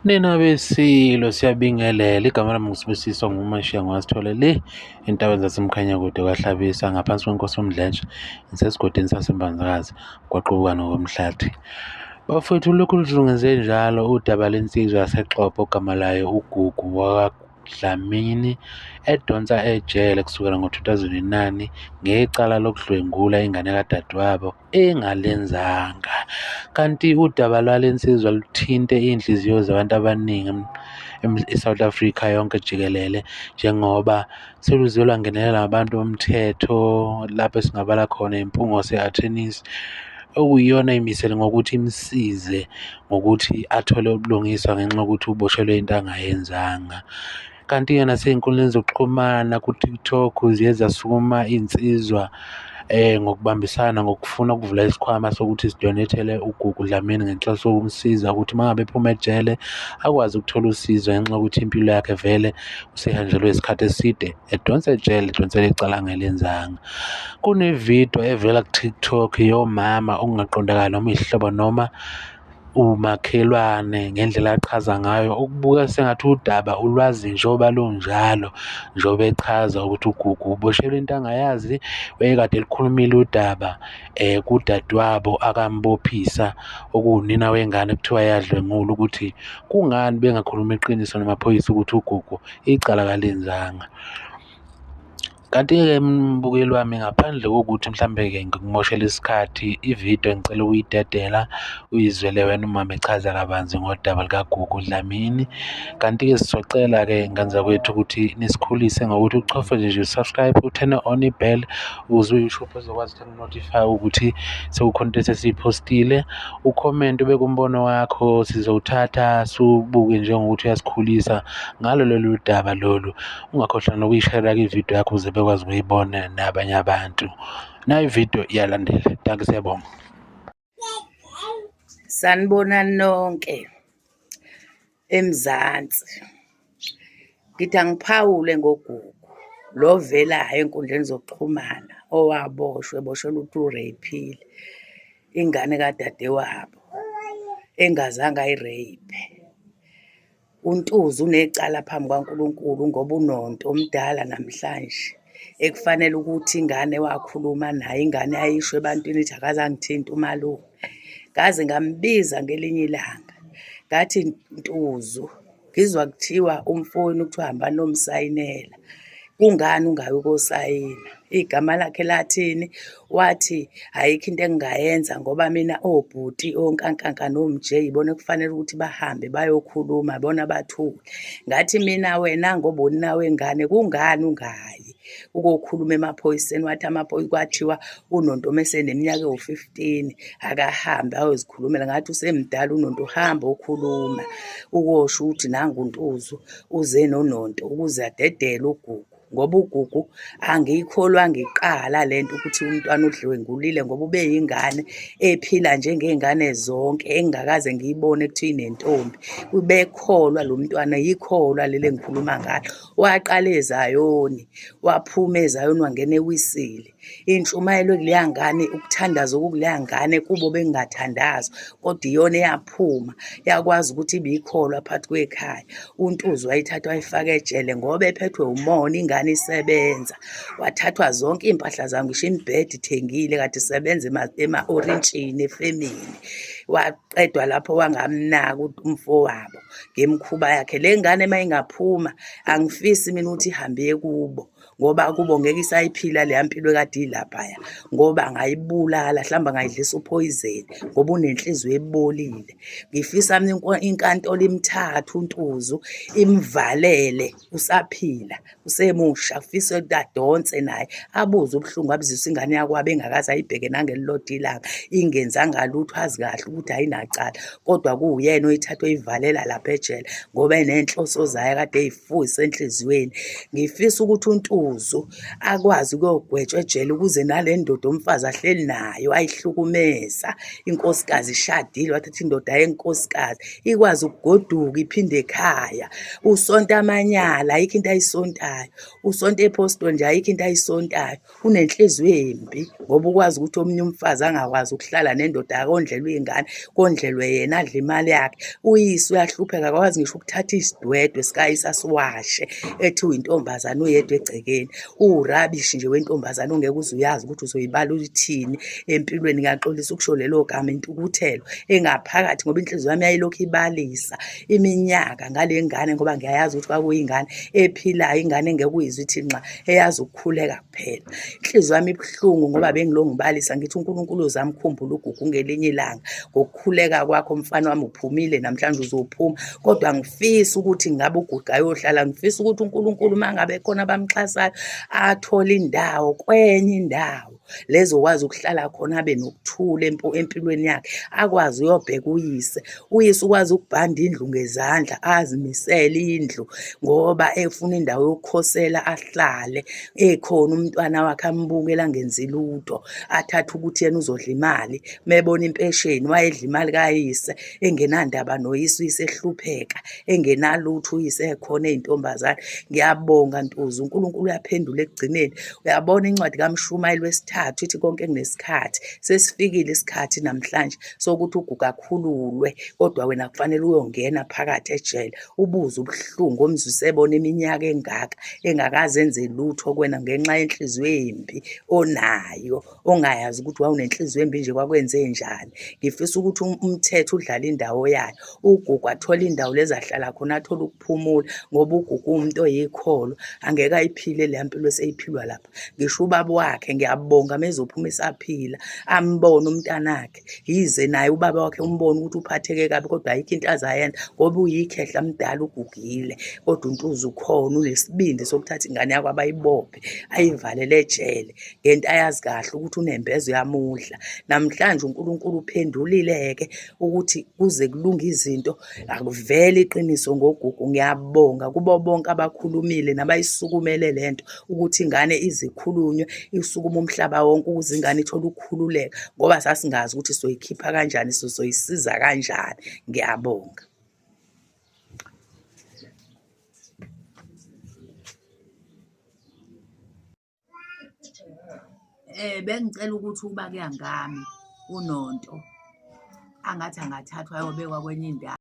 Nina beSilo siyabingelela, igama lami nguSibusiso nguMashiya ngiwasithole le entabeni zaseMkhanyakude kwaHlabisa ngaphansi kwenkosi uMdletshe ngisesigodini saseMbanzakazi kwaQubukane ngokomhlathi. Bafowethu lokhu luzungeze njalo udaba lensizwa yaseXobho ogama layo uGugu wakwaDlamini edonsa ejele kusukela ngo-2009 ngecala lokudlwengula ingane kadadewabo engalenzanga. Kanti udaba lwale nsizwa luthinte iy'nhliziyo zabantu abaningi e-South Africa yonke jikelele njengoba seluze lwangenelela nabantu bomthetho lapho esingabala khona Impungose Attorneys okuyiyona ey'misele ngokuthi imsize ngokuthi athole ubulungiswa ngenxa yokuthi uboshelwe into angayenzanga. Kanti-ke nasey'nkundleni zokuxhumana ku-TikTok ziye zasukuma iy'nsizwa ngokubambisana ngokufuna ukuvula isikhwama sokuthi sidonethele uGugu Dlamini ngenhloso yokumsiza ukuthi uma ngabe ephuma ejele akwazi ukuthola usizo ngenxa yokuthi impilo yakhe vele usehanjelwe isikhathi eside edonsa ejele edonsela icala angelenzanga. Kunevidiyo evela ku-TikTok yomama okungaqondakali noma isihlobo noma umakhelwane ngendlela achaza ngayo okubuka sengathi udaba ulwazi njengoba lunjalo njengoba echaza ukuthi uGugu uboshelwe into angayazi wayekade elukhulumile udaba kudadewabo akambophisa okuwunina wengane kuthiwa yadlwengula ukuthi kungani bengakhulumi iqiniso namaphoyisa ukuthi uGugu icala kalenzanga. Kanti-ke mbukeli wami ngaphandle kokuthi mhlambe-ke ngikumoshele isikhathi, ividiyo ngicela ukuyidedela uyizwele wena umama echaza kabanzi ngodaba lukaGugu Dlamini. Kanti-ke sizocela-ke ngane zakwethu ukuthi nisikhulise ngokuthi uchofe nje u-subscribe, u-turn-e on i-bell ukuze u-YouTube ezokwazi ukuthi aku-notify ukuthi sekukhona into esesiyiphostile. Ucomment ubeke umbono wakho sizowuthatha siwubuke njengokuthi uyasikhulisa ngalo lolu daba lolu. Ungakhohlwa nokuyishera-ke ividiyo yakho ukuze bekwazi ukuyibona nabanye abantu. Nayo ividiyo iyalandela. Dankie, siyabonga. Sanibonani nonke eMzansi. Ngithi angiphawule ngoGugu lo ovelayo ey'nkundleni zokuxhumana owaboshwa eboshelwa ukuthi u-rape-ile ingane kadadewabo engazange ayi-rape-e. UNtuze unecala phambi kukaNkulunkulu ngoba unonto omdala namhlanje ekufanele ukuthi ingane wakhuluma naye, ingane yayisho ebantwini ithi akaze angithinte umalume. Ngaze ngambiza ngelinye ilanga ngathi, Ntuzu, ngizwa kuthiwa umfowenu kuthiwa hambani niyomsayinela. Kungani ungayi ukosayina? Igama lakhe lathini? Wathi ayikho into engingayenza ngoba mina obhuti onkankanka nomj yibona ekufanele ukuthi bahambe bayokhuluma bona bathule. Ngathi mina wena ngoba unina wengane kungani ungayi ukokhuluma emaphoyiseni? Wathi amaphoyisa kwathiwa uNonto uma eseneminyaka ewu-15 akahambe ayozikhulumela. Ngathi usemdala uNonto hamba okhuluma ukosho ukuthi nangu uNtuzu uze noNonto ukuze adedele uGugu. Ngoba uGugu angiyikholwa ngiqala le nto ukuthi umntwana udlwengulile ngoba ubeyingane ephila njengey'ngane zonke engingakaze ngiyibone kuthiwa inentombi. Ubekholwa lo mntwana, yikholwa leli engikhuluma ngalo. Waqala eZayoni, waphuma eZayoni wangena eWisile. Intshumayelo ekuleya ngane, ukuthandaza okukuleya ngane kubo bekungathandazwa kodwa iyona eyaphuma yakwazi ukuthi ibe ikholwa phakathi kwekhaya. UNtuzu wayithatha wayifaka ejele ngoba ephethwe umona ingane isebenza. Wathathwa zonke iy'mpahla zayo ngisho imibhede ithengile kade isebenza ema-orintshini efemini. Waqedwa lapho wangamnaka umfowabo ngemikhuba yakhe. Le ngane uma ingaphuma angifisi mina ukuthi ihambe iye kubo. Ngoba kubo ngeke isayiphila leya mpilo ekade ilaphaya ngoba angayibulala mhlawumbe angayidlisa uphoyizeni ngoba unenhliziyo ebolile. Ngifisa mina inkantolo imthathe uNtuzu imvalele usaphila usemusha ngifisa ukuthi adonse naye abuze ubuhlungu abuzwisa ingane yakwabo engakaze ayibheke nangelilodwa ilanga ingenzanga lutho azi kahle ukuthi ayinacala kodwa kuwuyena oyithatha oyivalela lapha ejele ngoba eney'nhloso zayo akade ey'fisa enhliziyweni. Ngifisa ukuthi uNtuzu. uNtuzu akwazi ukuyogwetshwa ejele ukuze nale ndoda umfazi ahleli nayo ayihlukumeza, inkosikazi ishadile wathatha indoda yenkosikazi, ikwazi ukugoduka iphinde ekhaya. Usonta amanyala, ayikho into ayisontayo. Usonta ephostoli nje ayikho into ayisontayo. Unenhliziyo embi ngoba ukwazi ukuthi omunye umfazi angakwazi ukuhlala nendoda akondlelwe iy'ngane, kondlelwe yena adle imali yakhe. Uyise uyahlupheka akakwazi ngisho ukuthatha isidwedwe sikayise asiwashe ethi uyintombazane uyedwa egcekeni. Uwurabishi nje wentombazane ongeke uze uyazi ukuthi uzoyibala uyithini empilweni. Ngiyaxolisa ukusho lelo gama, intukuthelo engaphakathi ngoba inhliziyo yami yayilokhu ibalisa iminyaka ngale ngane ngoba ngiyayazi ukuthi kwakuyingane ephilayo, ingane engeke uyizwe ithi nxa, eyazi ukukhuleka kuphela. Inhliziyo yami ibuhlungu ngoba bengilokhu ngibalisa ngithi uNkulunkulu uzamkhumbula uGugu ngelinye ilanga ngokukhuleka kwakho mfana wami uphumile namhlanje uzophuma, kodwa ngifisa ukuthi ngabe uGugu ayohlala, ngifisa ukuthi uNkulunkulu uma ngabe khona abamxhasayo athole indawo kwenye indawo lezokwazi ukuhlala khona abe nokuthula empilweni yakhe, akwazi uyobheka uyise. Uyise ukwazi ukubhanda indlu ngezandla azimisele indlu ngoba efuna indawo yokukhosela ahlale ekhona umntwana wakhe ambukela angenzi lutho, athathe ukuthi yena uzodla imali. Mebona impesheni wayedla imali kayise engenandaba noyise, uyise ehlupheka engenalutho uyise ekhona eyintombazane. Ngiyabonga Ntuzu, uNkulunkulu uyaphendula ekugcineni. Uyabona incwadi kaMshumayeli wesithathu ithi konke kunesikhathi. Sesifikile isikhathi namhlanje sokuthi uGugu akhululwe, kodwa wena kufanele uyongena phakathi ejele ubuze ubuhlungu omzwise bona iminyaka engaka engakaze enze lutho kuwena ngenxa yenhliziyo embi onayo ongayazi ukuthi wawunenhliziyo embi nje kwakwenzenjani. Ngifisa ukuthi umthetho udlale indawo yayo, uGugu athole indawo lezi ahlala khona athole ukuphumula ngoba uGugu uwumuntu oyikholwa, angeke ayiphile leya mpilo eseyiphilwa lapha. Ngisho ubaba wakhe ngiyabonga mezophuma esaphila ambone umntanakhe, yize naye ubaba wakhe umbone ukuthi uphatheke kabi kodwa ayikho into azayenza ngoba uyikhehla mdala ugugile, kodwa uNtuzu ukhona unesibindi sokuthatha ingane yakho abayibophe ayivalele ejele. Ngento ayazi kahle ukuthi unembeza uyamudla. Namhlanje uNkulunkulu uphendulile-ke ukuthi kuze kulunge izinto, akuvele iqiniso ngoGugu. Ngiyabonga kubo bonke abakhulumile nabayisukumele le nto ukuthi ingane ize ikhulunywe, isukume umhlaba wonke ukuze ingane ithole ukukhululeka ngoba sasingazi ukuthi sizoyikhipha kanjani, sizoyisiza kanjani. Ngiyabonga. Bengicela ukuthi ukuba kuya ngami uNonto angathi angathathwa ayobekwa kwenye indawo.